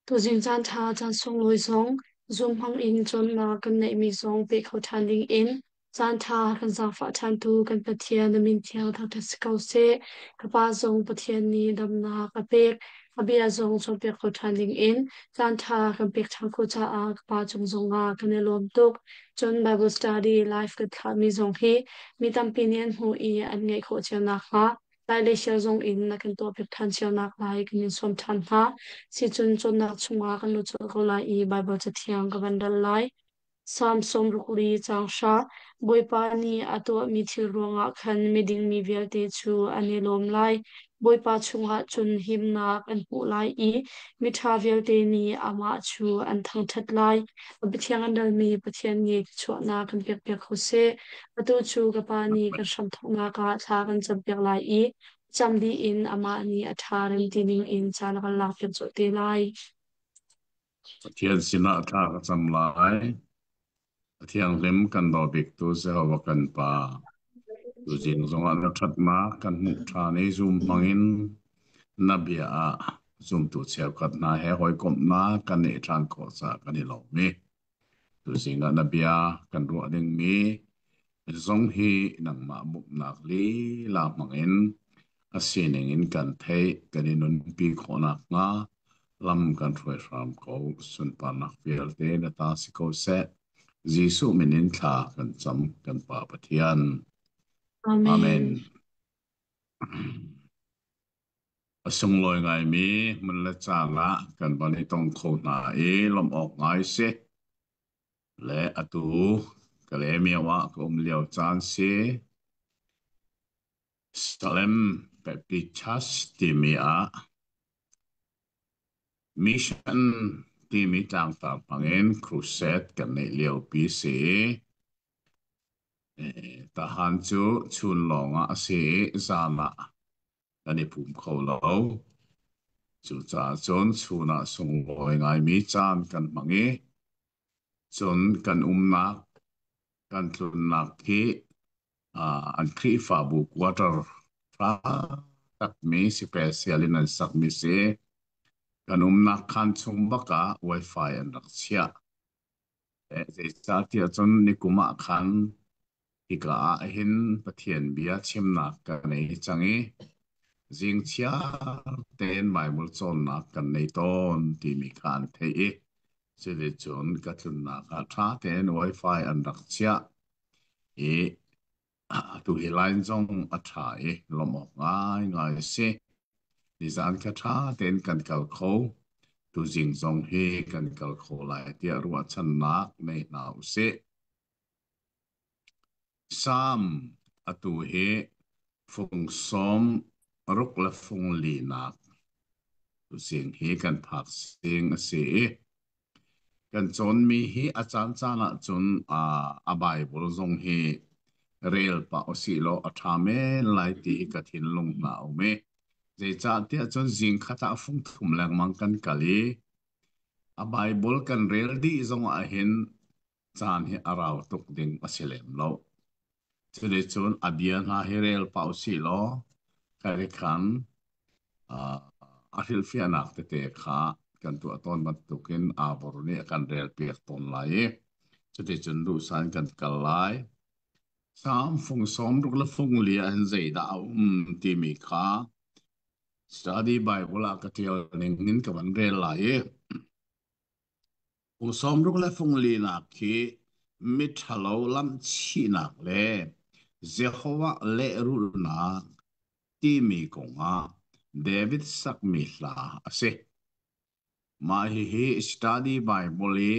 Tuzing caan ṭha caan sunglawi zong Zoom hmang in cawnnak kan neihmi zong peh kho ṭhan ding in caan ṭha kan zaangfah ṭhantu kan Pathian na min thiang thangṭhat si ko seh. Ka pa zong Pathian nih damnak a pek. A bia zong cawnpiak kho ṭhan ding in caan ṭha kan pek ṭhan khawh caah ka pa cung zongah kan i lawm tuk. Cun Bible study live kan thlahmi zong hi mi tampi nih an hmuh i an ngaih khawh cio nakhnga Lai le Shia zong in na kan tuahpiak ṭhan cio naklai kan in sawm ṭhan hna. Sicun cawnnak chungah kan lut colh ko lai i Baibal Cathiang ka van ral lai. Salm 64 caang 5 Bawipa nih a tuahmi thil ruangah khan miding mi vialte cu an i lawm lai. Bawipa chungah cun himnak an hmuh lai i miṭha vialte nih amah cu an thangṭhat lai. A biathiang an ralmi Pathian nih thluachuahnak kan pekpiak ko seh. Atu cu ka Pa nih kan hramthawknak ah thla kan campiak lai i cam dih in amah nih a ṭha rem ti ningin caan a kan lakpiak colh te lai. Pathian sinah thla ka cam lai. A thianghlim kan daw biktu Jehovah kan Pa. Tuzing zongah na ṭhatnak kan hmuh ṭhan i zum hmangin na bia ah zumtu cheukhat hna he hawikomhnak kan neih ṭhan khawh caah kan i lawm i tuzing ah na bia kan ruah dingmi zong hi nangmah bawmhnak lila hmangin a sining in kan theih kan i nunpi khawh nakhnga lam kan hruai hram ko. Sunparnak vialte na ta si ko seh. Jesuh min in thla kan cam kan Pa Pathian. Amen. Amen. A sunglawi ngaimi hmun le caan ah kan van i tong kho hna i lawmh awk ngai si. Le atu Kalaymyo ah ka um lio caan si. Salem Baptist Church timi ah Mission timi tlangtar hmangin crusade kan neih liopi si. Tahan cu chun lawngah a si i zan ah kan i pum kho lo. Cucaah cun chun ah sunglawi ngaimi caan kan hmang i cun kan umnak kan tlunnak hi an Khrihfabu quarter ṭha takmi special in an sakmi si. Kan umnak khaan chung bak ah Wi-Fi an rak chiah. Zeicahtiah cun nikum ah khan hika ah hin Pathian bia chimnak ka nei cang i zingchiar tein Baibal cawnnak kan nei tawn timi kha an theih i cuticun ka tlunnak ah ṭha tein Wi-Fi an rak chiah i atu hi line zong a ṭha i lawmh awk ngaingai a si. Nizaan kha ṭha tein kan kal kho. Tuzing zong hi kan kal kho lai tiah ruahchannak nei hna u sih. Salm atu hi fung 60 le fung linak tuzing hi kan phak sing a si i kan cawnmi hi a caancaan ahcun a Baibal zong hi rel pah usih law a ṭha men lai ti hi ka thinlung hna a um i zeicahtiah cun zing khat ah fung thum lengmang kan kal i a Baibal kan rel dih zong ah hin caan hi a rau tuk ding a si lem lo. Cuticun a bia hna hi rel pah usih law kharikhan a hrilhfiahnak tete kha kan tuah tawn bantukin Abor nih a kan relpiak tawn lai i cuticun duhsah in kan kal lai. Salm fung 60 le fung li ah hin zeidah a um timi kha study Bible ah ka ṭial ning in ka van rel lai i Kum 60 le fung linak hi miṭhalo lamhchihnak le Jehovah lehrulhnak timi kongah David sakmi hla a si. Mah hihi Study Bible i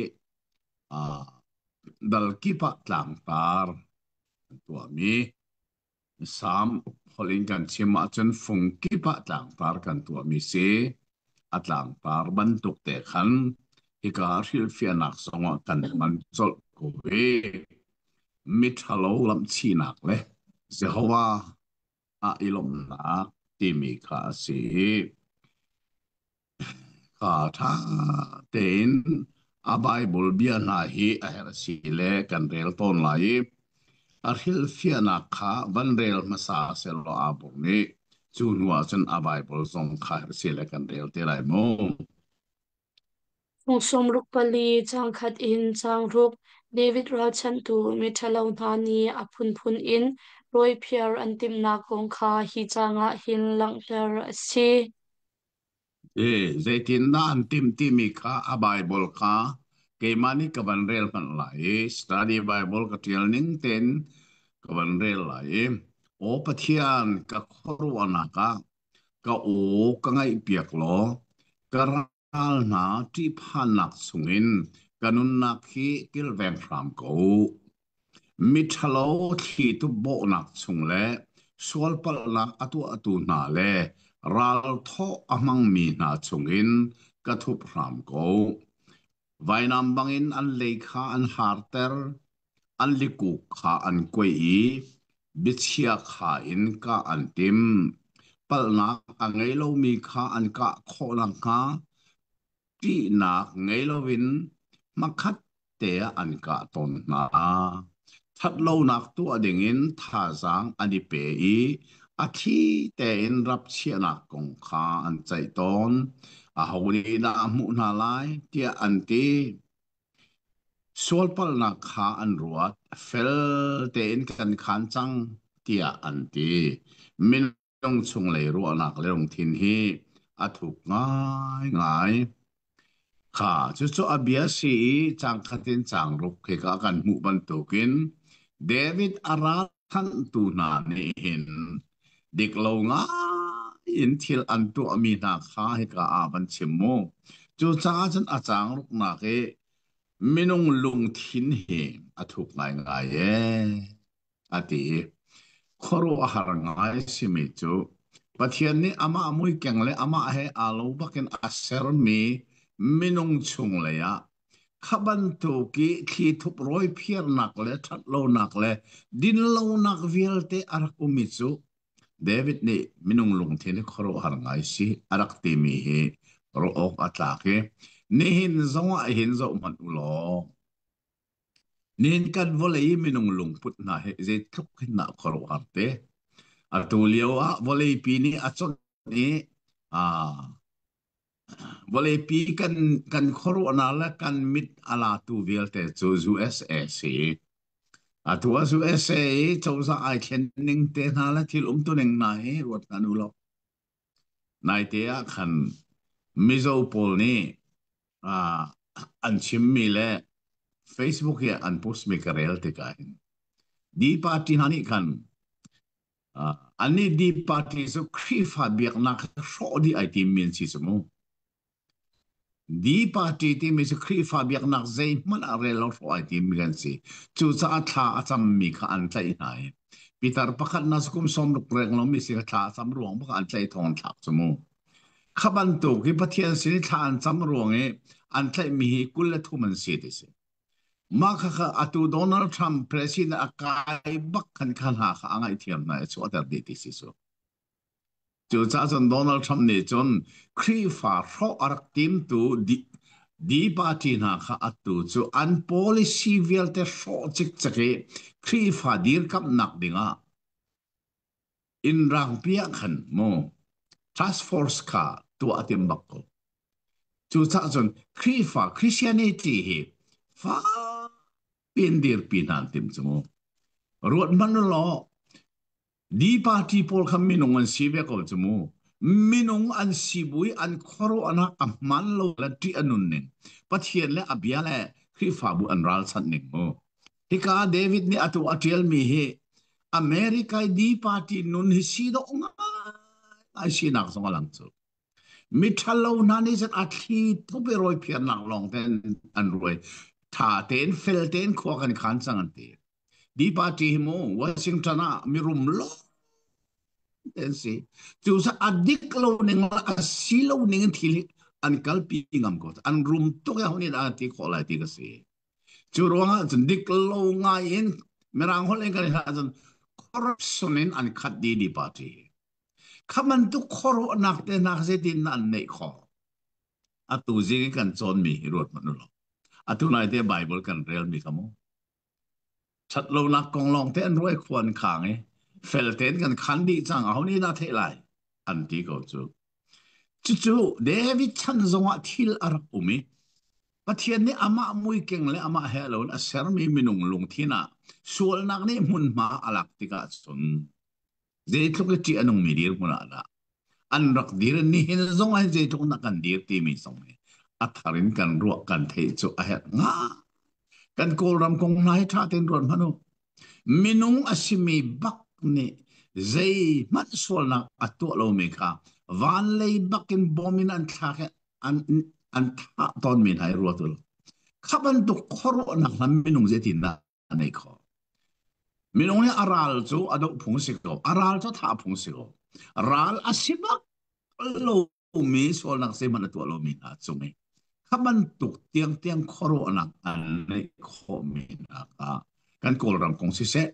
dal kip ah tlangtar an tuahmi Salm holh in kan chim ahcun fung kip ah tlangtar kan tuahmi si. A tlangtar bantuk te khan hika hrilhfiahnak zongah kan hman colh ko i miṭhalo lamhchihnak le Jehovah ah i lawmhnak timi kha a si i Kha ṭha tein a Baibal bia hna hi a herh si le kan rel tawn lai i a hrilhfiahnak kha van rel hmasa sehlaw aa bawm i cu hnu ah cun a Baibal zong kha herh si le kan rel te lai mu. Phung 64 caang khat in caang ruk David ralchanhtu miṭhalo hna nih a phunphun in rawiphiar an timhnak kong kha hi caang ah hin langhter a si. Zeitindah an timh timi kha a Baibal kha keimah nih ka van rel hmanh lai i study Bible ka ṭial ning tein ka van rel lai i Aw Pathian ka khuaruahnak ah ka aw ka ngaihpiak law ka ral hna ṭihphannak chungin ka nunnak hi kilveng hram ko. Miṭhalo thlitu bawhnak chung le sualpalhnak a tuahtu hna le ralthawh a hmangmi hna chungin ka thup hram ko. Vainam bangin an lei kha an harter, an likuk kha an kuaih i biachia kha in kah an tim. Palhnak a ngei lomi kha an kah khawh nakhnga ṭihnak ngei loin hmakhat te ah an kah tawn hna. Ṭhatlonak tuah dingin thazaang an i pe i a thli tein rap chiahnak kong kha an ceih tawn. Aho nih dah a hmuh hna lai tiah an ti. Sualpalhnak kha an ruat, fel tein kan khaan cang tiah an ti. Minung chunglei ruahnak le lungthin hi a thuk ngaingai. Kha cucu a bia si i caang khat in caang ruk hika kan hmuh bantukin David a ralchanhtu hna nih hin dik lo ngai in thil an tuahmi hna kha hika ah van chim mu. Cucaah cun a caang ruknak i minung lungthin hi a thuk ngaingai ee a ti. Khuaruahhar ngai simi cu Pathian nih amah muikeng le amah he aa lo bakin a sermi minung chunglei ah kha bantuk i thli thup rawi phiarnak le ṭhatlonak le dinlonak vialte a rak ummi cu David nih minung lungthin hi khuaruahhar ngai si a rak timi hi ruah awk a tlak i nihin zong ah hin zoh hmanh u law Nihin kan vawlei i minung lungput hna hi zeitluk hin dah khuaruahhar te. Atu lio ah vawleipi nih a chawnh i aa vawleipi kan khuaruahnak le kan mit a latu vialte cu USA si. Atu ah USA i cozah ai thlen ning te hna le thil umtuning hna hi ruat hna u law. Naite ah khan Mizo pawl nih an chimmi le Facebook i an postmi ka rel tikah hin D party hna nih khan annih D party cu Khrihfa biaknak hrawh dih ai timmi an si cu mu. D party timi cu Khrihfa biaknak zeihmanh ah rel lo hrawh ai timmi kan si. Cucaah thla a cammi kha an tlaih hna i pitar pakhat na kum 60 reng lomi si kha thla a cam ruang bak an tlaih thawng thlak cu mu. Kha bantuk hi Pathian sin i thla an cam ruang i an tlaihmi hi 23 an si ti si. Mah kha kha atu Donald Trump president a kai bak khan kha hna kha a ngaihthiam hna i chuahter dih ti si cu. Cucaah cun Donald Trump nih cun Khrihfa hrawh a rak timtu D party hna kha atu cu an policy vialte hrawh cikcek i Khrihfa dirkamhnak dingah inn rangpi ah khan mu task force kha tuah a tim bak ko. Cucaah cun Khrihfa Christianity hi fak piin dirpi hna an tim cu mu. Ruat hmanh law D party pawl kha minung an si ve ko cu mu. Minung an si bu i an khuaruahnak a hmaan lo le ṭih a nun ning, Pathian le a bia le Khrihfabu an ralchanh ning mu. Hika David nih atu a ṭialmi hi America i D party nun hi si dawh ngai sinak zong a lang cu. Miṭhalo hna nih cun a thli thup i rawiphiarnak lawng te an ruai. Ṭha tein fel tein khua kan khan cang an ti. D party hi mu Washington ah mirum lawng te an si. Cu a dik lo ning le a si lo ning in thil hi an kalpi ngam ko. An rum tuk i ho nih dah ti khawh lai ti ka si. Cu ruangah cun dik lo ngai in Mirang holh in kan i hlah cun corruption in an khat dih D party hi. Kha bantuk khuaruahnak te hna zeitin dah an neih khawh? Atu zing i kan cawnmi hi ruat hmanh u law. Atu nai te Bible kan relmi kha mu. Ṭhatlonak kong lawng te an ruai khua an khang i fel tein kan khan dih cang aho nih dah theih lai an ti ko cu. Cucu David chan zongah thil a rak um i. Pathian nih amah muikeng le amah he loin a sermi minung lungthin ah sualnak nih hmunhma a lak tikah cun zeitluk i ṭih a nungmi dirhmun ah dah an rak dir. Nihin zong ah zeitluk na kan dir timi zong hi a thar in kan ruah kan theih cu a herh nga. Kan Kawlram kong hna hi ṭha tein ruat hmanh u. Minung a simi bak nih zeihmanh sualnak a tuah lomi kha van lei bakin bom in an thlak i an an thah tawnmi hna hi ruat u. Kha bantuk khuaruahnak hna minung zeitindah a neih khawh? Minung nih a ral cu a doh phung si ko. A ral cu a thah phung si ko. Ral a si bak lomi sualnak zeihmanh a tuah lomi hna cung i kha bantuk tiangtiang khuaruahnak an neih khawhmi hna kha kan Kawlram kong siseh,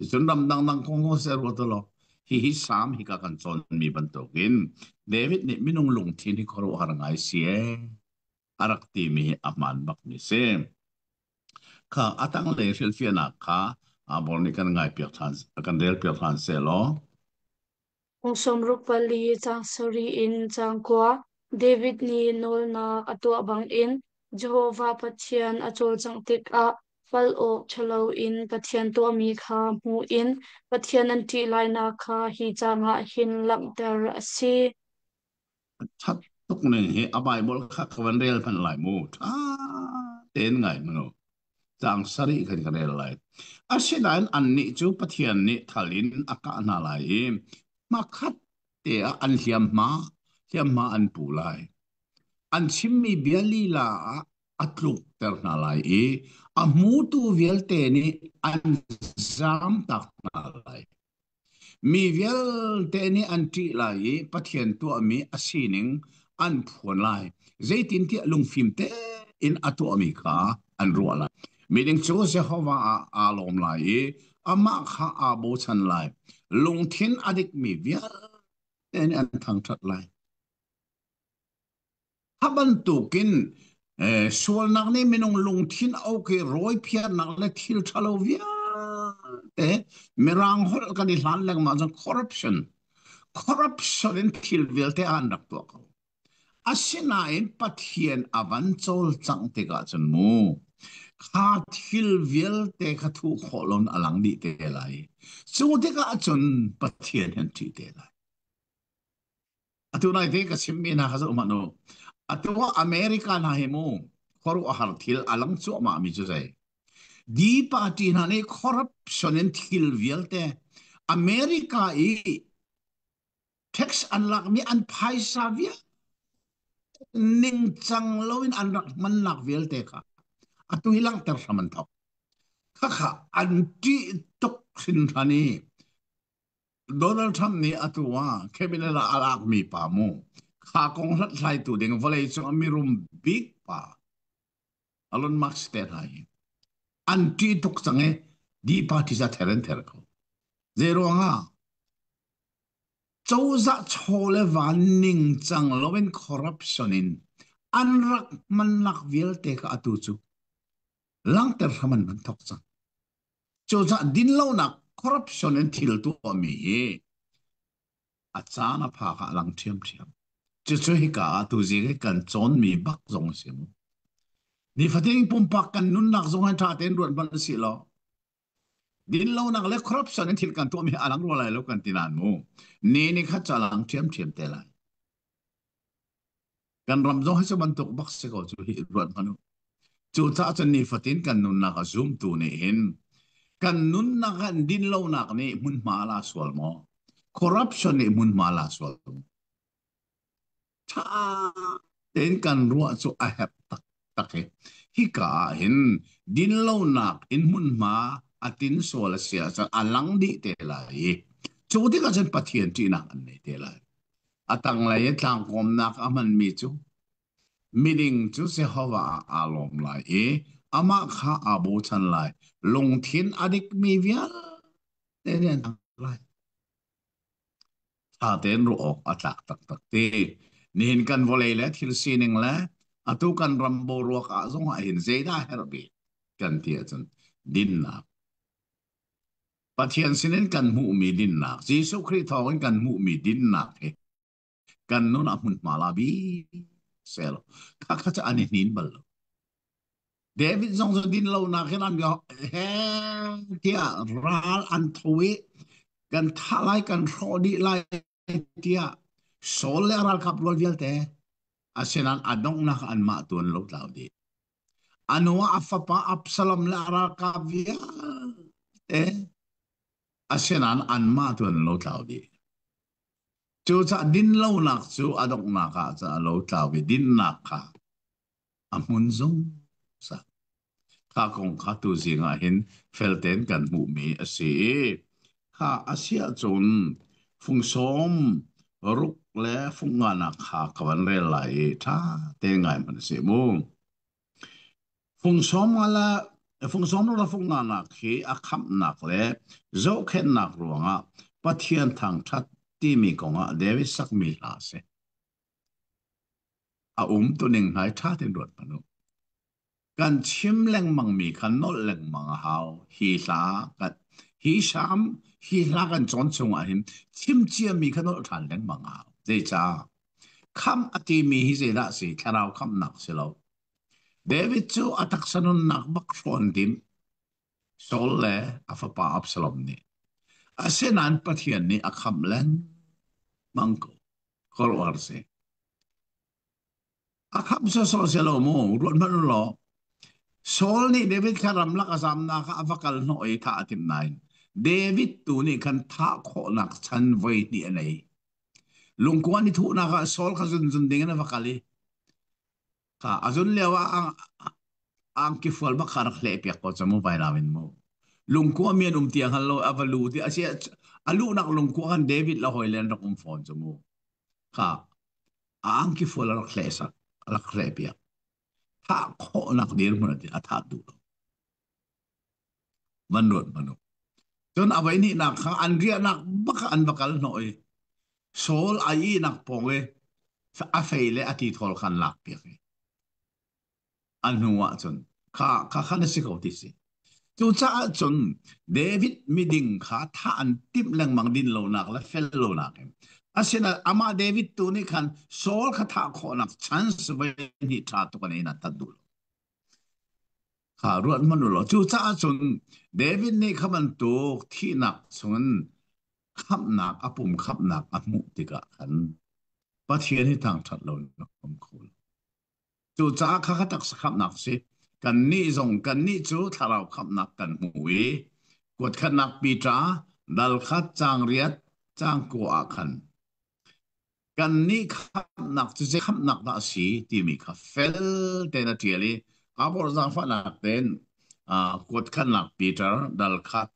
cun ram dangdang kong kong siseh ruat u law, hihi Salm hika kan cawnmi bantukin David nih minung lungthin hi khuaruahhar ngai si ee a rak timi hi a hmaan bakmi si. Kha a tanglei hrilhfiahnak kha Abor nih kan ngaipiak ṭhan, kan relpiak ṭhan sehlaw. Kum 64 caang sarih in caang kua David nih nawlnak a tuah bangin Jehovah Pathian a cawlcangh tikah palh awk ṭhalo in Pathian tuahmi kha hmu in Pathian an ṭih lainak kha hi caang ah hin langhter a si. Ṭhat tuk ning hi a Bible kha ka van rel hmanh lai mu. Ṭha tein ngai mu. Caang sarih khan ka rel lai. Asinain annih cu Pathian nih thal in a kah hna lai i hmakhat te ah an hliamhma hliamhma an pu lai. An chimmi bia lila ah a tlukter hna lai i a hmutu vialte nih an zamtak hna lai. Mi vialte nih an ṭih lai i Pathian tuahmi a sining an phuan lai. Zeitintiah lungfim tein a tuahmi kha an ruah lai. Miding cu Jehovah ah aa lawm lai i amah kha aa bochan lai. Lungthin a dikmi vialte nih an thangṭhat lai. Kha bantukin sualnak nih minung lungthin a uk i rawiphiarnak le thil ṭhalo vialte Mirang holh kan i hlan lengmang cun corruption corruption in thil vialte an rak tuah ko. Asinain Pathian a van cawlcangh tikah cun mu kha thil vialte kha thuh khawh loin a lang dih te lai. Cu tikah cun Pathian hin ṭih te lai. Atu nai te ka chimmi hna kha zoh hmanh u. Atu ah America hna hi mu khuaruahhar thil a lang cuahmah mi cu zei. D party hna nih corruption in thil vialte America i tax an lakmi an phaisa vialte ningcang loin an rak hmannak vialte kha atu hi langhter hram an thok. Khakha an ṭih tuk hrinhran i Donald Trump nih atu ah cabinet ah a lakmi pa mu kha kong hlathlaitu ding vawleicung ah mirum bik pa Elon Musk te hna hi an ṭih tuk cang i D party za ther an ther ko. Zei ruangah cozah chaw le van ningcang loin corruption in an rak hmannak vialte kha atu cu langhter hram an van thok cang. Cucaah dinlonak corruption in thil tuahmi hi a caan a phak ah a lang ṭhiamṭhiam. Cucu hika ah tuzing i kan cawnmi bak zong a si mu. Nifatin pumpak kan nunnak zong hi ṭha tein ruat hmanh usih law dinlonak le corruption in thil kan tuahmi hi a lang rua lai lo kan ti nain mu. Ni ni khat cu a lang ṭhiamṭhiam te lai. Kan ram zong hi cu bantuk bak si ko cu hi ruat hmanh u. Cucaah cun nifatin kan nunnak a zumtu nih hin kan nunnak ah dinlonak nih hmunhma la sual maw? Corruption nih hmunhma la sual maw? Ṭha tein kan ruah cu a herh taktak hi. Hika ah hin dinlonak in hmunhma a tin sual a si ahcun a lang dih te lai i cu tikah cun Pathian ṭihnak an nei te lai. A tanglei i tlangkawmnak a hmanmi cu miding cu Jehovah ah aa lawm lai i amah kha aa bochan lai. Lungthin a dikmi vialte nih an hngalh lai. Ṭha tein ruah awk a tlak taktak ti. Nihin kan vawlei le thil sining le atu kan ram boruak ah zongah hin zeidah a herh bik kan ti ahcun dinnak. Pathian sinin kan hmuhmi dinnak, Jesuh Khrih thawngin kan hmuhmi dinnak hi kan nun ah hmunhma la bik sel. Khakha cu an i hnin bal lo. David zong cu din lonak hin an he tiah ral an tho i kan thah lai kan hrawh dih lai tiah Saul le a ralkap rual vialte asinain a donghnak anmah tu an lo tlau dih. A hnu ah a fapa Absalom le a ralkap vialte asinain anmah tu an lo tlau dih. Cucaah dinlonak cu a donghnak ah cun a lo tlau i dinnak kha a hmun zungzal. Kha kong kha tuzing ah hin feltein kan hmuhmi a si i kha a si ahcun fungsawm ruk le fungnganak kha ka van rel lai i ṭha tein ngai hmanh sih mu. Fungsawm nga le fungsawm ruk le fungnganak hi a khamhnak le zohkhenhnak ruangah Pathian thangṭhat timi kongah David sakmi hla a si. A umtuning hna hi ṭha tein ruat hmanh u. Kan chim lengmangmi kha nolh lengmang a hau. Hi hla kan hi hram hi hla kan cawn chungah hin chim ciami kha nolh ṭhan lengmang a hau. Zeicah? Khamh a timi hi zeidah a si? Thlarau khamhnak si lo. David cu a taksa nunnak bak hrawn dim Saul le a fapa Absalom nih. Asinain Pathian nih a khamh lengmang ko. Khuaruahhar si. A khamh sawsawh si lo mu, ruat hmanh u law. Saul nih David kha ramlak a zamnak ah a va kal hnawh i thah a timh nain David tu nih khan thah khawhnak chan voi hnih a nei. Lungkuan i thuhnak ah Saul kha zunzun ding in a va kal i kha a zun lio ah angki fual bak kha rak hleh piak ko cu mu vailam in mu. Lungkua mi an um ti a hngal lo a va lu ti a si a luhnak lungkua khan David la hawi len rak um fawn cu mu. Kha a angki fual a rak hleh sak a rak hleh piak. Thah khawhnak dirhmun a a thah duh lo. Van ruat manu. Cun a voi hnihnak kha an riahnak bak ah an va kal hnawh i Saul a ihnak pawng i a fei le a tithawl kha an lak piak i a hnu ah cun kha kha khan a si ko ti si. Cucaah cun David miding kha thah an timh lengmang din lonak le fel lonak in. Asinain amah David tu nih khan Saul kha thah khawhnak chance voi hnih ṭha tuk an in a tat duh lo. Kha ruat hmanh u law cucaah cun David nih kha bantuk thihnak chungin khamhnak a pum khamhnak a hmuh tikah khan Pathian hi thangṭhat lo in a um kho lo. Cucaah kha kha taksa khamhnak a si. Kannih zong kannih cu thlarau khamhnak kan hmu i kuatkhatnak Peter dal khat caang riat caang kua ah khan kannih khamhnak cu zei khamhnak dah a si timi kha fel tein a ṭial i aa bawr zaangfahnak tein kuatkhatnak Peter dal khat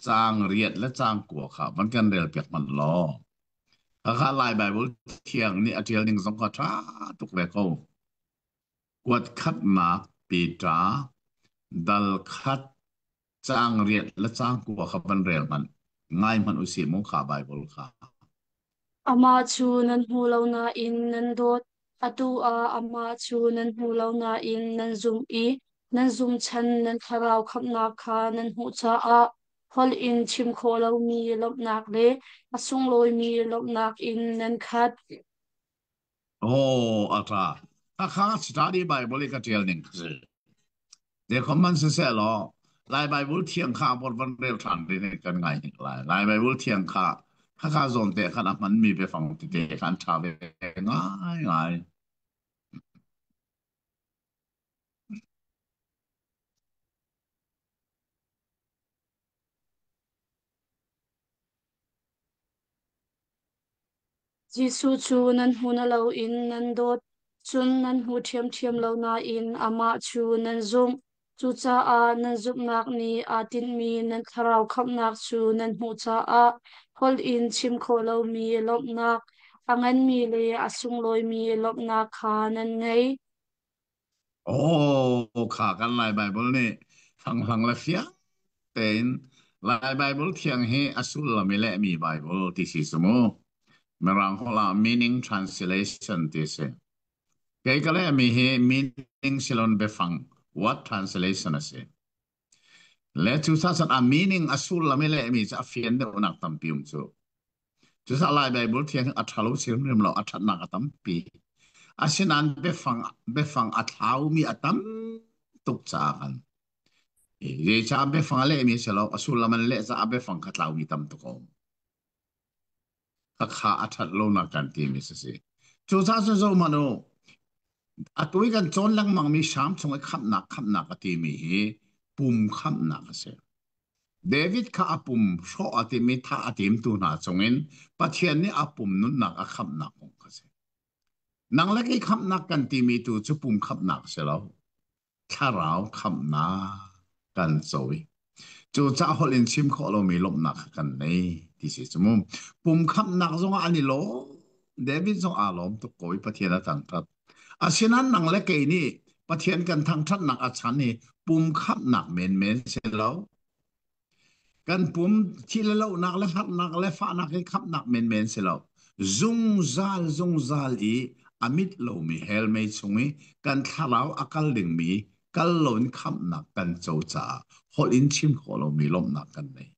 caang riat le caang kua kha van kan rel piak hmanh law. Khakha Lai Baibal thiang nih a ṭial ning zong kha ṭha tuk ve ko. Kuat khatnak Peter dal khat caang riat le caang kua kha van rel hmanh. Ngai hmanh usih mu kha Baibal kha. Amah cu nan hmu lo nain nan dawt. Atu ah amah cu nan hmu lo nain nan zumh i nan zumhchan nan thlarau khamhnak kha nan hmuh caah holh in chim khawh lomi lawmhnak le a sunglawimi lawmhnak in nan khat. Oh, a ṭha. Khakha study Bible i ka ṭial ning si. Zeikhom hmanh siseh law, Lai Bible thiang kha a bor van rel ṭhan ri nih kan ngai hnik lai. Lai Bible thiang kha khakha zawn te khan a hmanmi biafang tete kha an ṭha ve ngaingai. Jesuh cu nan hmu na loin nan dawt, cun nan hmu ṭhiamṭhiam lo nain amah cu nan zumh. Cucaah nan zumhnak nih aa tinhmi nan thlarau khamhnak cu nan hmuh caah holh in chim khawh lomi lawmhnak, a nganmi le a sunglawimi lawmhnak kha nan ngei. Oh, kha kan Lai Bible nih fanghlang le fiang tein Lai Bible thiang hi a sullam i lehmi Bible ti si cu mu. Mirang holh ah meaning translation ti si. Kei ka lehmi hi meaning silon biafang word translation a si. Le cu cun a meaning a sullam i lehmi cu a fian deuhnak tampi um cu. Cucaah Lai Baibal thiang hi a ṭhalo hrimhrim lo, a ṭhatnak a tampi. Asinain biafang, biafang a thlaumi a tam. tuk caah khan Zeicah biafang a lehmi si lo, a sullam an leh caah biafang kha tlaumi tam tuk a um. Khakha a ṭhat lonak kan timi si si. Cucaah cun zohhmanh u, atu i kan cawn lengmangmi Salm chung i khamhnak khamhnak a timi hi pum khamhnak a si. David kha a pum hrawh a tim i thah a timtu hna chungin Pathian nih a pum nunnak a khamhnak kong kha a si. Nang le kei khamhnak kan timi tu cu pum khamhnak a si lo. Thlarau khamhnak kan co i cucaah holh in chim khawh lomi lawmhnak kha kan nei ti si cu mu. Pum khamhnak zongah an i lawm. David zong aa lawm tuk ko i Pathian a thangṭhat. Asinain nang le kei nih Pathian kan thangṭhatnak a chan hi pum khamhnak menmen si lo. Kan pum thi le lohnak le harnak le fahnak hi khamhnak menmen si lo. Zungzal zungzal i a mit lomi hell mei chung i kan thlarau a kal dingmi kal loin khamhnak kan co caah holh in chim khawh lomi lawmhnak kan nei.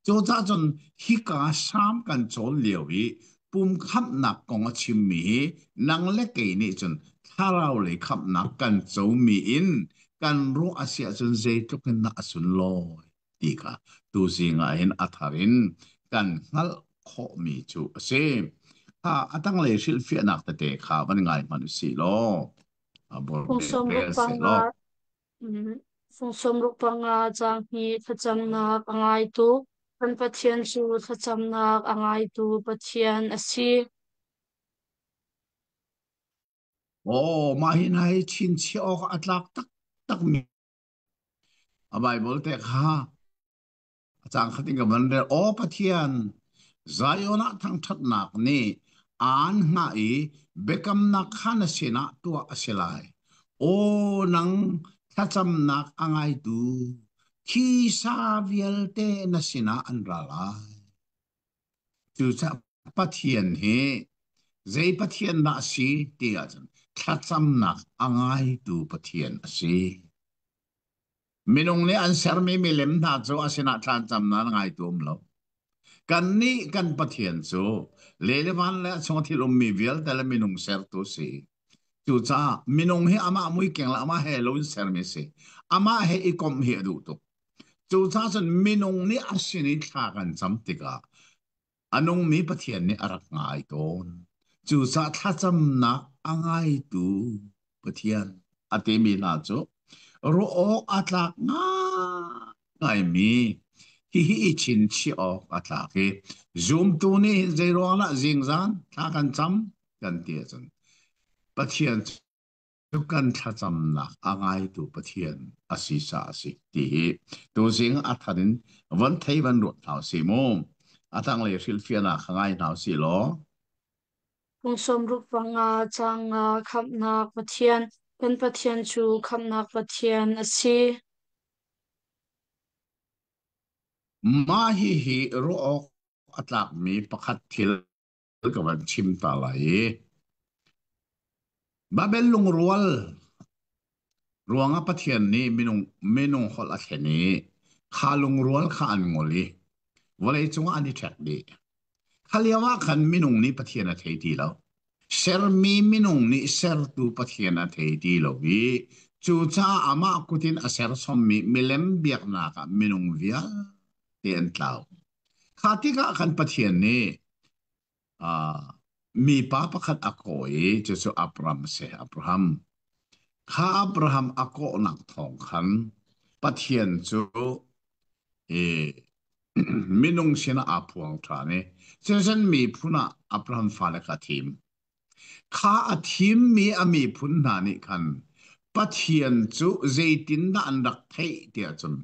Cucaah cun hika Salm kan cawn lio i pum khamhnak kong a chimmi hi nang le kei nih cun thlarau lei khamhnak kan comi in kan ruah a si ahcun zeitluk in dah a sunlawi ti kha tuzing ah hin a thar in kan hngalh khawhmi cu a si. Kha a tanglei hrilhfiahnak tete kha van ngai hmanh u sih law a bor Phung rel sawmruk seh law. panga Fung 65 caang hi thlacamnak a ngaitu kan Pathian cu thlacamnak a ngaitu Pathian a si. Aw, mah hi hna hi chinchiah awk a tlak taktakmi a Baibal te kha A cang khat in ka van rel. Aw Pathian, Zion ah thangṭhatnak nih aan hngah i biakamnak kha na sinah tuah a si lai. Aw nang thlacamnak a ngaitu, thisa vialte na sinah an ra lai. Cucaah Pathian hi zei Pathian dah a si ti ahcun thlacamnak a ngaitu Pathian a si. Minung nih an sermi milem hna cu a sinah thlancamnak ngaitu um lo. Kannih kan Pathian cu le le van le a chung a thil ummi vialte le minung sertu si. Cucaah minung hi amah muikeng le amah he lo in sermi a si. Amah he i komh hi a duh tuk. Cucaah cun minung nih a sin i thla kan cam tikah A nungmi Pathian nih a rak ngai tawn. Cucaah thlacamnak a ngaitu Pathian a timi hna cu ruah awk a tlak ngaingaimi hihi i chinchiah awk a tlak i zumtu nih hin zeiruang dah zingzan thla kan cam kan ti ahcun Pathian cu kan thlacamnak a ngaitu Pathian a si caah a si ti hi tuzing a thar in von thei van ruat hna usih mu. A tanglei hrilhfiahnak kha ngai hna usih law. Phung 65 caang nga khamhnak Pathian, kan Pathian cu khamhnak Pathian a si. Mah hihi ruah awk a tlakmi pakhat thil ka van chim ta lai i Babel lungrual ruangah Pathian nih minung minung holh a thlen i kha lungrual kha an ngol i vawlei cungah an i ṭhek dih. Kha lio ah khan minung nih Pathian a thei ti lo. Sermi minung nih sertu Pathian a thei ti lo i cucaah amah kut in a sersommi milem biaknak ah minung vialte an tlau. Kha tikah khan Pathian nih mipa pakhat a kawh i cucu Abram a si, Abraham. Kha Abraham a kawhnak thawng khan Pathian cu i minung sinah aa phuang ṭhan i cucun miphun ah Abraham fale kha a thim. Kha a thimmi a miphun hna nih khan Pathian cu zeitindah an rak theih tiah cun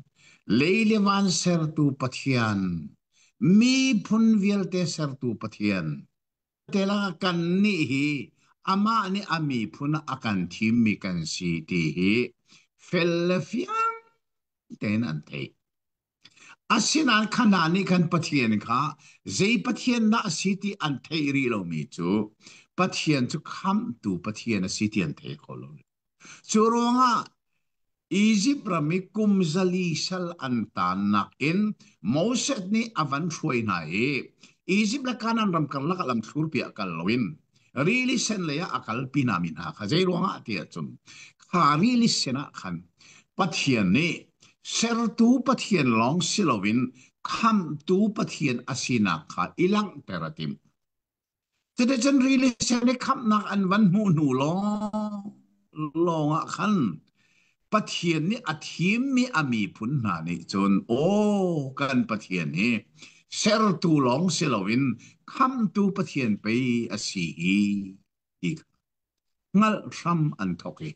lei le van sertu Pathian, miphun vialte sertu Pathian, te lakah kannih hi amah nih a miphun ah a kan thimmi kan si ti hi fel le fiang tein an theih. Asinain kha hna nih khan Pathian kha zei Pathian dah a si ti an theih rih lomi cu Pathian cu khamhtu Pathian a si ti an thei kho lo. Cu ruangah Izipt ram i kum 400 sal an taannak in Moses nih a van hruai hna i Izipt le Kanaan ram karlak ah lamthlurpi ah kal loin Rili sen lei ah a kalpi na mi hna kha zei ruangah ti ahcun kha rili sen ah khan Pathian nih sertu Pathian lawng si loin khamhtu Pathian a sinak kha i langhter a timh. Cuticun rili sen i khamhnak an van hmuh hnu lawng lawng ah khan Pathian nih a thimmi a miphun hna nih cun aw kan Pathian hi sertu lawng si loin khamhtu Pathian pei a si hi ti kha hngalh hram an thawk i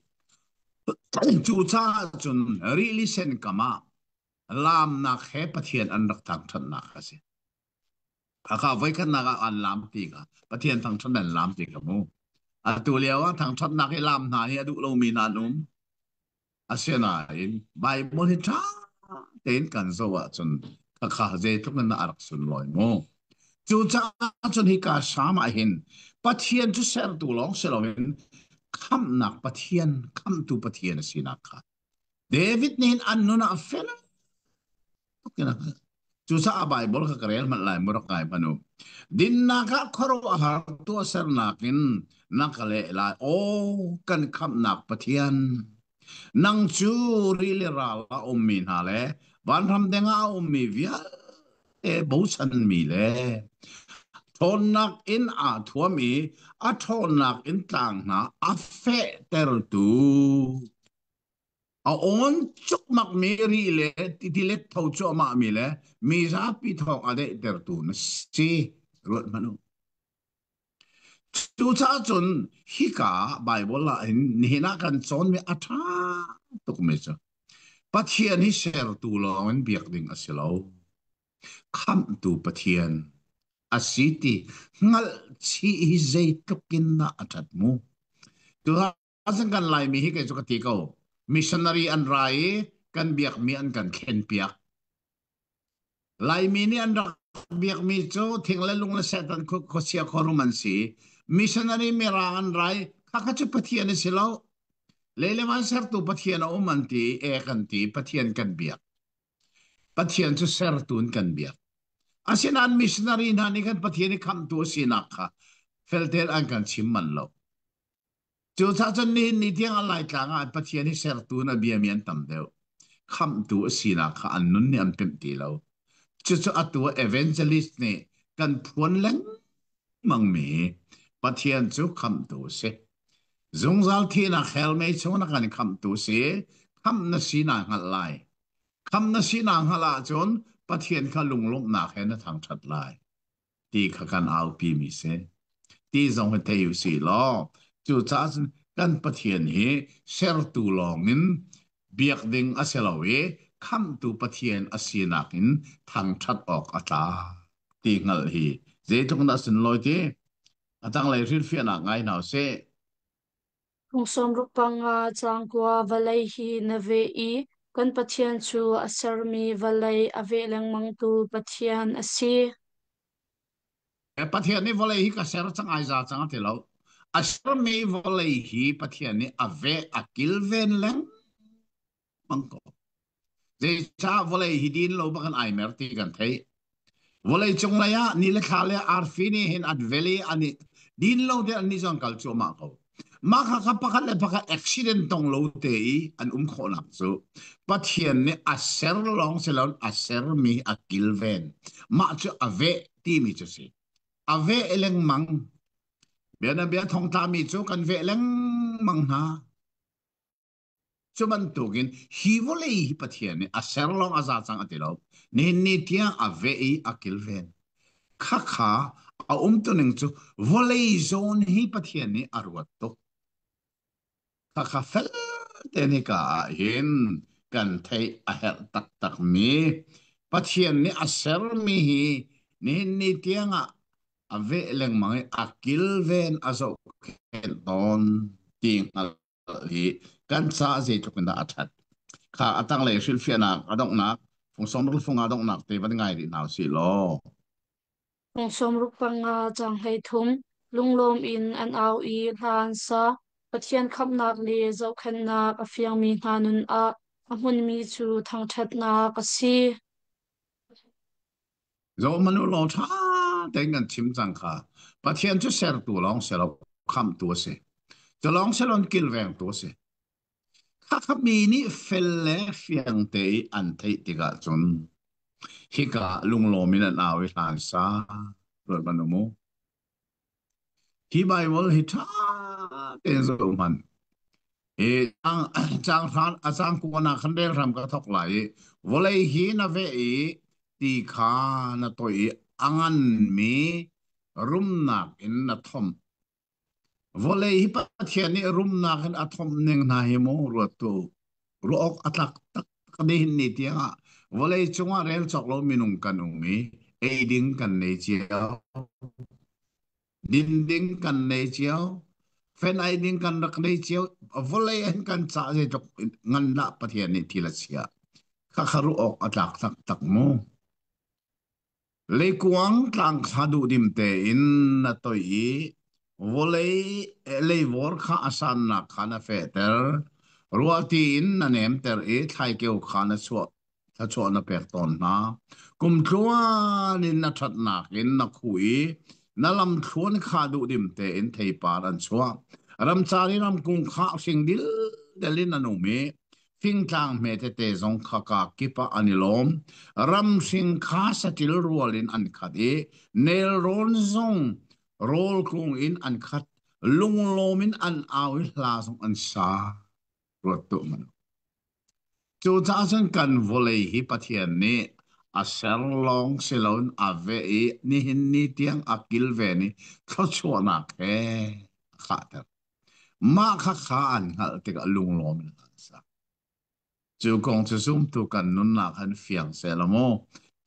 cucaah cun rili sen kam ah laamnak he Pathian an rak thangṭhatnak a si. Khakha voikhatnak ah an laam ti kha Pathian thangṭhat an laam ti kha mu. Atu lio ah thangṭhatnak i laam hna hi a duh lomi hna an um. Asinain Bible hi ṭha tein kan zoh ahcun khakha zeitluk in dah a rak sunlawi mu. Cucaah cun hika Salm ah hin Pathian cu sertu lawng si loin khamhnak Pathian, khamhtu Pathian a sinak kha David nih hin an nun ah fel tuk in a hngalh. Cucaah Baibal kha ka rel hmanh lai mu rak ngai hmanh u. Dinnak ah khuaruahhar tuahsernak in na ka leh lai. Aw, kan khamhnak Pathian. Nang cu rili ral a ummi hna le vanram deng ah a ummi vialte bochanmi le ṭhawnnak in aa thuam i a ṭhawnnak in tlang hna a fehtertu A awn cukmakmi ri le tilet tho cuahmahmi le mi zapi thawng a daihtertu na si. Ruat hmanh u. Cucaah cun hika Baibal ah hin nihin ah kan cawnmi a ṭha tukmi cu Pathian hi sertu lawng in biak ding a si lo. Khamhtu Pathian a si ti hngalh chih hi zeitluk in dah a ṭhat mu. Tuah kan Laimi hi kei cu ka ti ko. Missionary an ra i kan biakmi an kan thlenpiak. Laimi nih an rak biakmi cu thing le lung le Satan khuachia khuarum an si. Missionary mirang an ra i khakha cu Pathian a si lo. Lei le van sertu Pathian a um an ti, ek an ti, Pathian kan biak. Pathian cu sertu in kan biak. Asinain missionary hna nih khan Pathian i khamhtu a sinak kha feltein an kan chim manh lo. Cucaah cun nihin ni tiang ah Laitlang ah Pathian hi sertu in a biami an tam deuh. Khamhtu a sinak kha an nun nih an pemh ti lo. Cucu atu ah evangelist nih kan phuan lengmangmi Pathian cu khamhtu a si. Zungzal thihnak hell mei chung na kan khamhtu a si. Khamh na si naa hngalh lai. Khamh na si naa hngalh ahcun Pathian kha lunglawmhnak he na thangṭhat lai. Ti kha kan aupi mi si. Ti zong hi thei u sih law cucaah cun kan Pathian hi sertu lawngin biak ding a si lo i khamhtu Pathian a sinak in thangṭhat awk a tlak ti hngalh hi zeitluk dah sunlawi ti a tanglei hrilhfiahnak ngai hna usih. Kum 65 cangkua vawlei hi na veh i kan Pathian cu a sermi vawlei a veh lengmangtu Pathian a si. Pathian nih vawlei hi ka ser cang ai za cang a ti lo. A sermi vawlei hi Pathian nih a veh a kilven lengmang ko. Zeicah vawlei hi din lo bak in ai mer ti kan theih. Vawlei cung lei ah ni le thla le arfi nih hin an vel i an i din lo te an ni zong kal cuahmah ko. Mah kha kha pakhat le pakhat accident tong lo te i an um khawhnak cu Pathian nih a ser lawng si loin a sermi a kilven. Mah cu a veh timi cu si. A veh lengmang. Bianabia thongtlami cu kan veh lengmang hna. Cu bantukin hi vawlei hi Pathian nih a ser lawng a za cang a ti lo. Nihin ni tiang a veh i a kilven. Khakha a umtuning cu vawlei zawn hi Pathian nih a ruat tuk. Khakha fel te hika ah hin kan theih a herh taktakmi Pathian nih a sermi hi nihin ni tiangah a veh lengmang i a kilven a zohkhenh tawn ti hngalh hi kan caah zeitluk in dah a ṭhat. Kha a tanglei hrilhfiahnak a donghnak fung fung a donghnak te van ngai rih hna usih law. Kum 65 cang 33 lunglawm in an au i hla an sa. Pathian khamhnak le zohkhenhnak a fiangmi hna nun ah a hmunmi cu thangṭhatnak a si. Zohmanh u law ṭha tein kan chim cang kha. Pathian cu sertu lawng si lo. Khamhtu a si. Culawng silon kilvengtu a si. Khakha mi nih fel le fiang te i an theih tikah cun hika lunglawm in an au i hlan sa ruat man um u. Hi Bible hi ṭha tein zoh hmanh. Hi caang hran a caang kuanak khan rel hram ka thawk lai i vawlei hi na veh i ti kha na toih i a nganmi rumnak in na thomh. Vawlei hi Pathian nih rumnak in a thomh ning hna hi mu ruat tu. Ruah awk a tlak taktak nihin ni tiangah vawlei cungah rel cawk lo minung kan um i ei ding kan nei cio. Din ding kan nei cio. Fen ai ding kan rak nei cio. Vawlei an kan cah zeitluk ngan dah Pathian nih thil a chiah. Khakha ruah awk a tlak taktak mu. Leikuang tlang kha duhdim tein na toih i vawlei leivawr kha a sannak kha na fehter. Ruahti in na nemter i thlaikeo kha na chuah thluachuah na pek tawn hna. Kumtluan in na ṭhatnak in na khuh i na lamthluan kha duhdim tein theipar an chuah. Ramcar i ramkung kha hring dildel in an um i fingtlang hme tete zong kha ka kip ah an i lawm. Ramhring kha saṭil rual in an khat i nelrawn zong rawlkung in an khat. Lunglawm in an au i hla zong an sa. Ruat tuah hmanh. Cucaah cun kan vawlei hi Pathian nih a ser lawng si loin a veh i nihin ni tiang a kilven i thluachuahnak he a khahter. Mah khakha an hngalh tikah lunglawm in an sak. Cu kong cu zumtu kan nunnak han fiang seh law mu.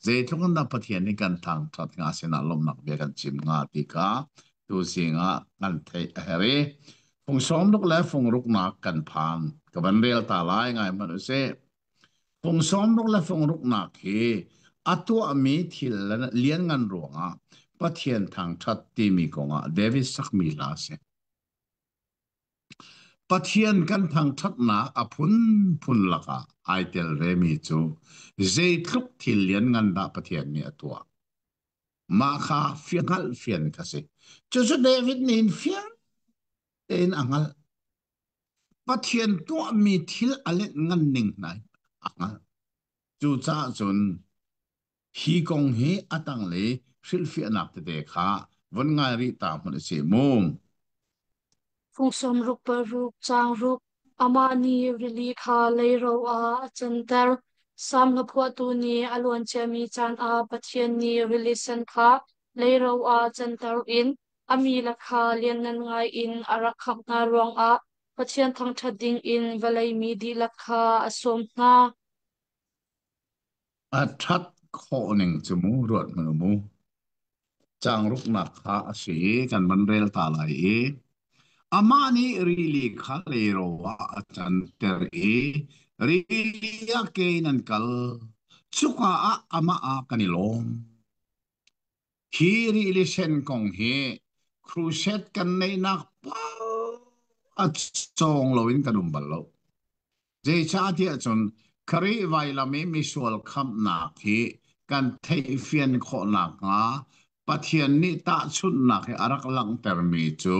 Zeitluk in dah Pathian nih kan thangṭhat hnga sinah lawmhnak bia kan chim hnga ti kha tuzing ah kan theih a herh i fung sawmruk le fung ruknak kan phan. Ka van rel ta lai ngai hmanh usih. Fung sawmruk le fung ruknak hi a tuahmi thil lianngan ruangah Pathian thangṭhat timi kongah David sakmi hla a si. Pathian kan thangṭhatnak a phunphun lakah ai tel vemi cu zeitluk thil lianngan dah Pathian nih a tuah. Mah kha hngalh fian kha si. Cucu David nih hin fiang tein a hngalh. Pathian tuahmi thil a let ngan ning hna a hngalh. Cucaah cun hi kong hi a tanglei hrilhfiahnak tete kha von ngai rih ta hmanh usih mu. Fung sawmruk paruk caang ruk Amah nih rili kha leiro ah a canter. Salm hlaphuahtu nih a luanciami caan ah Pathian nih rili sen kha leiro ah canter in a mi le kha lianngan ngaiin a rak khangh hna ruangah Pathian thangṭhat dingin vawlei mi dihlak kha a sawm hna. A ṭhat khawh ning cu mu ruat hmanh u mu. Caangruknak kha a si i kan van rel ta lai i amah nih rili kha leiro ah a canter i rili ah ke in an kal. Cuka ah amah ah kan i lawm. Hi rili sen kong hi crusade kan neihnak paoh a cawng loin kan um bal lo. Zeicahtiah cun Khrih vailam i misual khamhnak hi kan theihfian khawh nakhnga Pathian nih tahchunhnak hi a rak langhtermi cu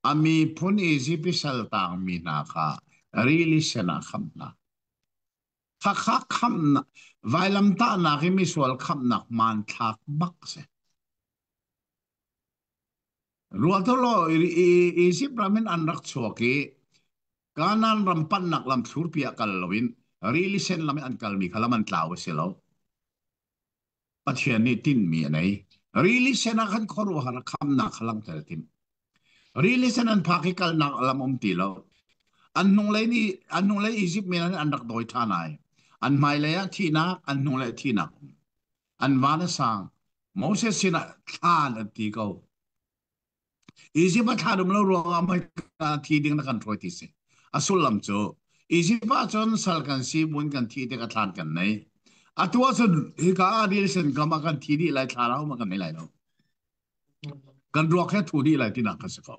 a miphun Izipt i saltangmi hna kha rili sen ah khamh hna. Khakha khamhnak vailamtahnak i misual khamhnak hmanthlak bak a si. Ruatholo Izipt ram in an rak chuak i Kanaan ram panhnak lam thlurpi ah kal loin rili sen lam in an kalmi kha lam an tlau a si lo. Pathian nih tinhmi a nei. Rili sen ah khan khuaruahhar a khamnak kha langhter a timh. Rili sen an phak i kalnak lam um ti lo. An hnunglei nih an hnunglei Izipt men an rak dawi ṭhan ai. An hmailei ah thihnak, an hnunglei thihnak um. An van a sang. Moses sinah thlan an ti ko. Izipt ah thlan um lo ruangah hmaika thi ding na kan hruai ti si. A sullam cu Izipt ah cun sal kan si mun kan thi tik a thlan kan nei. Atu ahcun hika ah rilsen kam ah kan thi dih lai thla rau ma kan nei lai lo. Kan ruak he thu dih lai tinak kan si ko.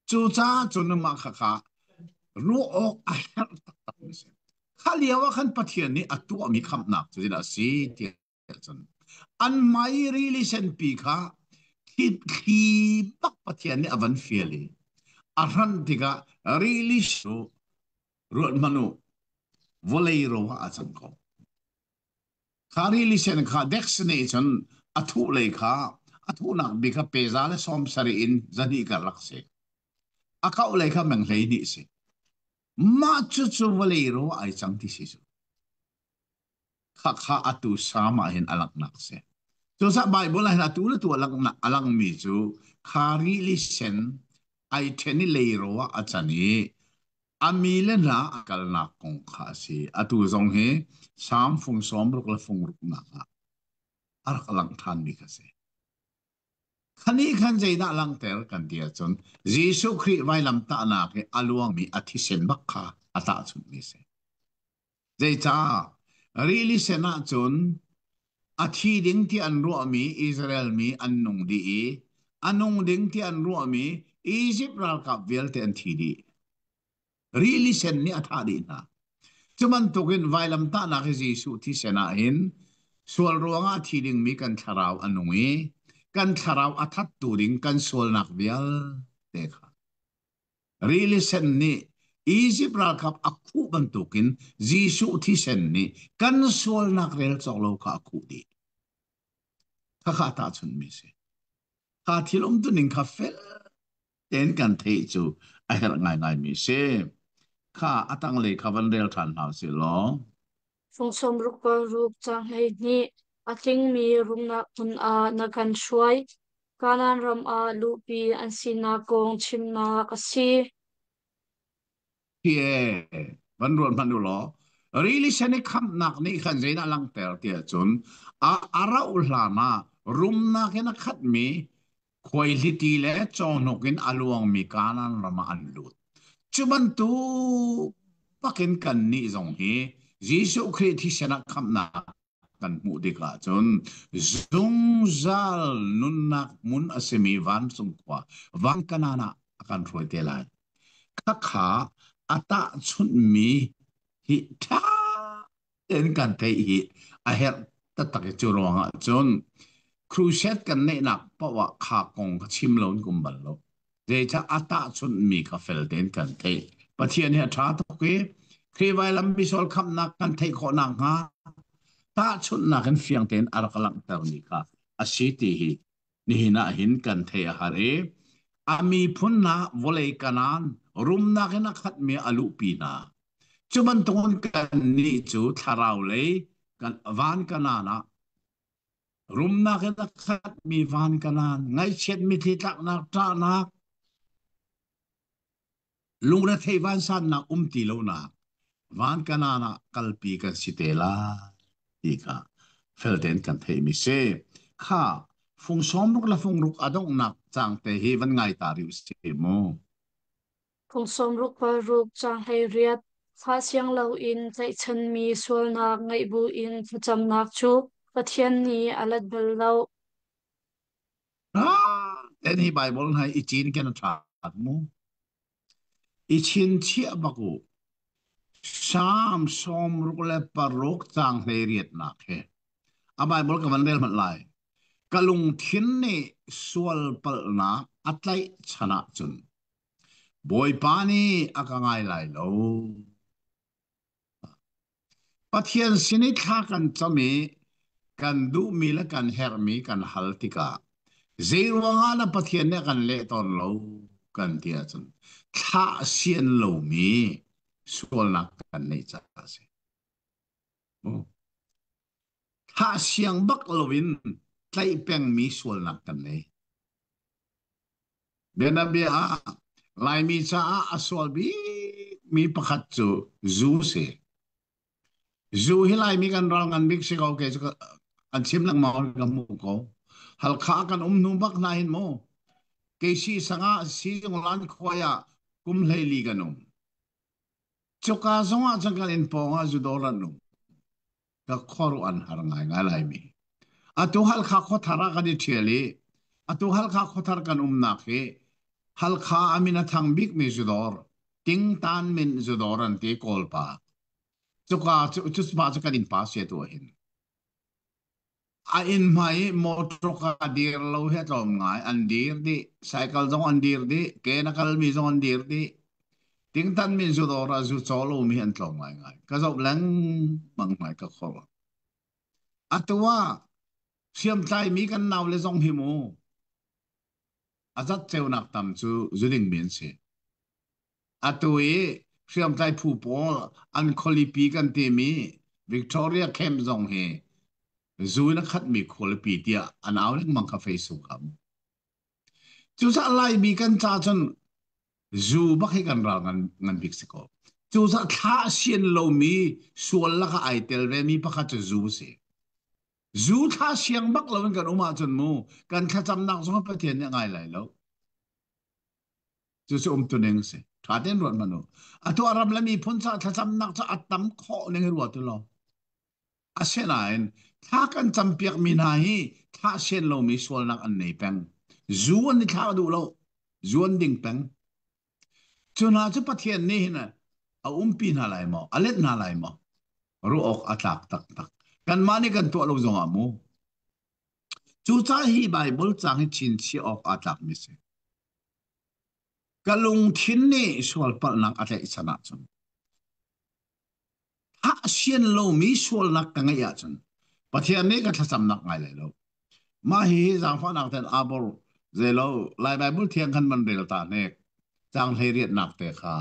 Cucaah cun mah khakha ruah awk a herh taktak mi si. Kha lio ah khan Pathian nih a tuahmi khamhnak cu zeidah a si tiah cun an hmai rili senpi kha Thli bak Pathian nih a van fial i a hranh tikah rili cu ruat hmanh u, vawlei ro ah a cang ko. Kha rili sen kha Dex nih cun a thuh lei kha a thuhnak bik kha peza le 70 in 200 karlak si. A kauh lei kha meng 12 si. Mah cucu vawlei ro ah ai cang ti si cu. Khakha atu Salm ah hin a langhnak si. Cucaah Baibal ah hin atu le tu a langhnak a langmi cu kha rili sen ai ṭhen i leiro ah a can i a mi le hna a kalnak kong kha a si. Atu zong hi Salm fung 60 le fung ruknak ah a rak langh ṭhanmi kha si. Khanih khan zeidah langhter kan ti ahcun Jesuh Khrih vailamtahnak i a luangmi a thisen bak kha a tahchunhmi a si. Zeicah? Rili sen ahcun a thi ding ti an ruahmi Israel mi an nung dih i a nung ding ti an ruahmi Izipt ralkap vialte an thi dih. Rili sen nih a thah dih hna. Cu bantukin vailamtahnak hi Jesuh thisen ah hin sual ruangah a thi dingmi kan thlarau a nung i kan thlarau a thattu ding kan sualnak vialte kha Rili sen nih Izipt ralkap a khuh bantukin Jesuh thisen nih kan sualnak rel cawk lo kha a khuh dih. Khakha tahchunhmi si. Kha thil umtuning kha fel tein kan theih cu a herh ngaingaimi si. Kha a tanglei kha van rel ṭhan hna usih law. Fung 66 caang 12 A tlingmi rumnak hmun ah na kan hruai. Kanaan ram ah luhpi an sinak kong chimnak a si. Hi van ruat hmanh u law rili sen i khamhnak nih khan zeidah langhter tiah cun a a rauh hlan ah rumnak in a khatmi khuaihliti le cawhnuk in a luangmi Kanaan ram ah an lut. Cu bantuk bakin kannih zong hi Jesuh Khrih thisen ah khamhnak kan hmuh tikah cun zungzal nunnak hmun a simi vancung khua van Kanaan ah a kan hruai te lai. Khakha a tahchunhmi hi ṭha tein kan theih hi a herh taktak i cu ruangah cun crusade kan neihnak paoh ah kha kong ka chim lo in kum bal lo. Zeicah a tahchunhmi kha fel tein kan theih. Pathian hi a ṭha tuk i Khrih vailam misual khamhnak kan theih khawh nakhnga tahchunhnak in fiang tein a rak langhtermi kha a si ti hi nihin ah hin kan theih a har i a miphun hna vawlei kanaan rumnak in a khatmi a luhpi hna. Cu bantukin kannih cu thlarau lei kan van kanaan ah rumnak in a khatmi van kanaan ngaihchiat mitthli tlaknak ṭahnak lungrethei vansannak um ti lonak van kanaan ah kalpi kan si te lai ti kha fel tein kan theihmi si. Kha fung 60 le fung ruk a donghnak cang te hi van ngai ta rih usih mu. Phung 66 caang 18 Fah siang loin tlaihchanmi sualnak ngeih buin thlacamnak cu Pathian nih a let bal lo. Ah, ten hi Bible hna i cin ken a ṭha mu. I chinchiah bak u. Psalm 66 caang 18nak hi. A Bible ka van rel hmanh lai. Ka lungthin nih sual palhnak a tlaih chan ahcun Bawipa nih a ka ngai lai lo. Pathian sin i thla kan cam i kan duhmi le kan herhmi kan hal tikah zeiruangah na Pathian nih a kan leh tawn lo kan ti ahcun thlah sian lomi sualnak kan neih caah a si. Thlah siang bak loin tlaih pengmi sualnak kan nei. Bianabia ah Laimi caah a sual bikmi pakhat cu zu si. Zu hi Laimi kan ral ngan bik si ko ke cu an chim lengmang ka hmu ko. Halkha kan um hnu bak hna hin mu. Keisi sangah sizunglan khuai ah kum 14 kan um. Cuka zongah cun kan inn pawng ah zu dawr an um. Ka khuaruah an har ngaingai Laimi. Atu Halkha khuathar ah kan i ṭhial i atu Halkha khuathar kan umnak hi Halkha a min a thang bikmi zudawr Tingtan min zudawr an ti Kawlpa. Cuka cu cu pa cu kan innpa si atu ah hin. A inn hmai i motor ka dir lo hi a tlawm ngai. An dir dih. Cycle zong an dir dih. Ke na kalmi zong an dir dih. Tingtan min zu dawr ah zu caw lomi an tlawm ngaingai. Ka zoh lengmang hmai ka khor. Atu ah hriamtlaimi kan naule zong hi mu a zat ceunak tam cu zuding mi an si. Atu i hriamtlai phu pawl an khualipi kan timi Victoria Camp zong hi zu in a khatmi khualipi tiah an au lengmang kha Facebook ah. Cucaah Laimi kan ca cun zu bak hi kan ral ngan, ngan bik si ko. Cucaah thla a sian lomi sual lakah ai tel vemi pakhat cu zu si. Zu thla siang bak loin kan um ahcun mu kan thlacamnak zong Pathian nih a ngai lai lo. Cucu umtuning a si. Ṭha tein ruat hmanh u. Atu a ram le miphun caah thlacamnak cu a tam khawh ning i ruat u law. Asinain thla kan campiakmi hna hi thlah sian lomi sualnak an nei peng. Zu an i thlah duh lo. Zu an ding peng. Cu hna cu Pathian nih hin a umpi hna lai maw? A let hna lai maw? Ruah awk a tlak taktak. Kanmah nih kan tuah lo zongah mu. Cucaah hi Baibal caang hi chinchiah awk aa tlakmi si. Ka lungthin nih sualpalhnak a tlaihchan ahcun thah sian lomi sualnak ka ngeih ahcun Pathian nih ka thlacamnak ngai lai lo. Mah hi zaangfahnak ten abor zeilo Lai Baibal thiang khan man rel ta hnek caang hlei riatnak te kha.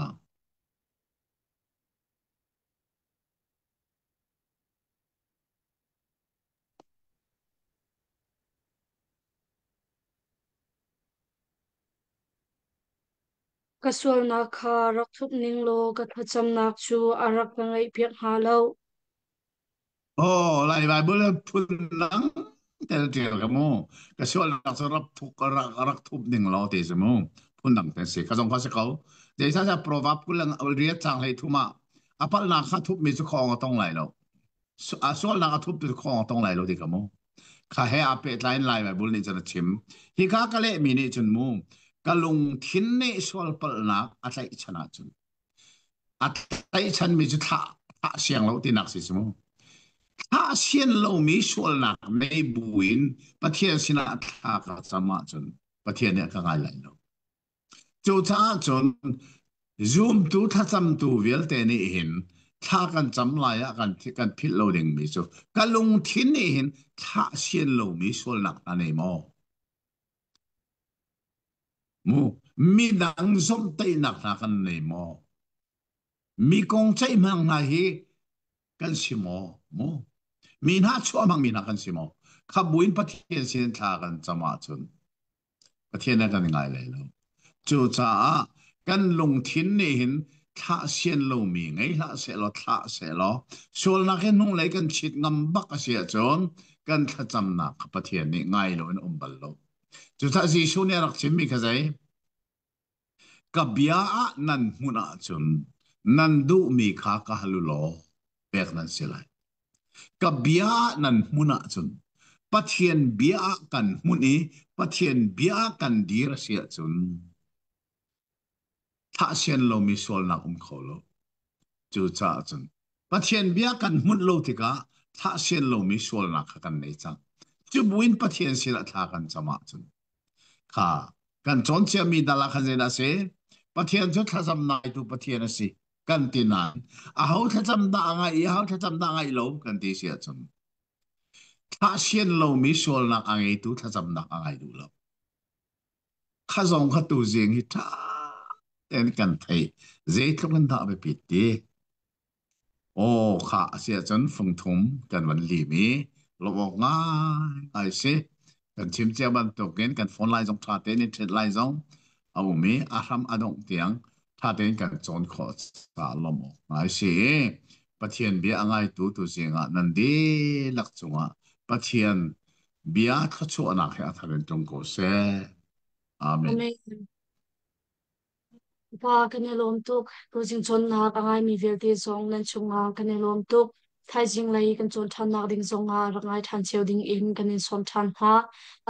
Ka sualnak kha rak thup ning law ka thlacamnak cu a rak ka ngaihpiak hnga lo. Oh, Lai Baibal phun dang tel ṭial ka mu. Ka sualnak cu rak thuk rak rak thup ning law ti si mu. Phun dang te si. Ka zong kha si ko. Zeicahtiah Proverb 23 caang 13 ah a palhnak kha thupmi cu khawng a tong lai lo. A sualnak a thup tu khawng a tong lai lo ti ka mu. Kha he aa pehtlai in Lai Baibal nih cun a chim. Hika ka lehmi nih cun mu, ka lungthin nih sualpalhnak a tlaihchan ahcun a tlaihchanmi cu thlah thlah siang lo tinak si si mu. Thlah sian lomi sualnak nei buin Pathian sinah thla ka cam ahcun Pathian nih a ka ngai lai lo. Cucaah cun zumtu thlacamtu vialte nih hin thla kan cam lai ah kan kan philh lo dingmi cu ka lungthin nih hin thlah sian lomi sualnak hna nei maw? Mu midang zomhtaihnak hna kan nei maw? Mi kong ceihmang hna hi kan si maw? Mu mi hna chuah hmangmi hna kan si maw? Kha buin Pathian sin thla kan cam ahcun Pathian a kan ngai lai lo. Cucaah kan lungthin nih hin thlah sian lomi ngei hlah sehlaw thlah sehlaw sualnak hi hnunglei kan chit ngam bak a si ahcun kan thlacamnak kha Pathian nih ngai loin um bal lo. Cucaah Jesuh nih a rak chimmi kha zei? Ka bia ah nan hmunh ahcun nan duhmi kha ka hal u law pek nan si lai. Ka bia ah nan hmun ahcun Pathian bia ah kan hmun i Pathian bia ah kan dir a si ahcun thlah sian lomi sualnak um kho lo. Cucaah cun Pathian bia kan hmunh lo tikah thlah sian lomi sualnak kha kan nei cang. Cu buin Pathian sinah thla kan cam ahcun kha kan cawn ciami dal ah khan zeidah a si? Pathian cu thlacam naitu Pathian a si kan ti nain aho thlacam dah a ngaih i aho thlacam dah a ngaih lo kan ti si ahcun thlah sian lomi sualnak a ngeitu thlacamnak a ngai duh lo. Kha zong kha tu zing hi ṭha tein kan theih. Zeitluk in dah biapit ti? Aw khah a si ahcun fungthum kan van lim i lawmh awk ngaingai si. Kan chim cia bantukin kan phone line zong ṭha tein in ṭhet lai zong a um i a hram a dongh tiang ṭha tein kan cawn khawh caah lawmh awk ngai si. Pathian bia a ngaitu tu zingah nan dihlak cungah Pathian bia thluachuahnak he a thar in tlung ko seh. Amen. Amen. Pa kan i lawm tuk. Tuzing cawnnak a ngaimi vialte zong nan chungah kan i lawm tuk. Thaizing lei kan cawn ṭhannak ding zongah rak ngai ṭhan cio ding in kan in sawm ṭhan hna.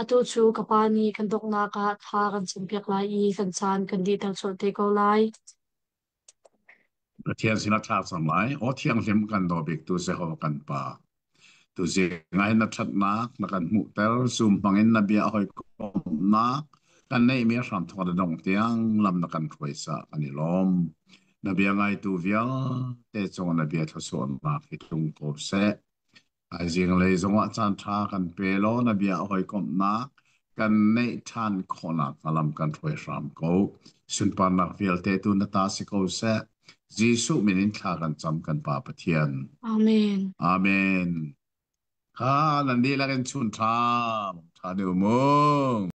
Atu cu ka pa nih kan donghnak ah thla kan campiak lai i kan caan kan dihter colh te ko lai. Pathian sinah thla cam lai. Aw thianghlim kan daw biktu Jehovah kan Pa. Tuzing ah hin na ṭhatnak na kan hmuhter, Zoom hmangin na bia hawikomhnak kan neihmi a hramthawk a dongh tiang lam na kan hruai caah kan i lawm. Na bia ngaitu vialte cung na bia thluachuahnak hi tlung ko seh. Thaizing lei zongah caan ṭha kan pe law na bia hawikomhnak kan neih ṭhan khawhnak hnga lam kan hruai hram ko. Sunparnak vialte tu na ta si ko seh. Jesuh min in thla kan cam kan Pa Pathian. Amen. Amen. Kha nan dihlak in chun ṭha, ṭha deuh mu.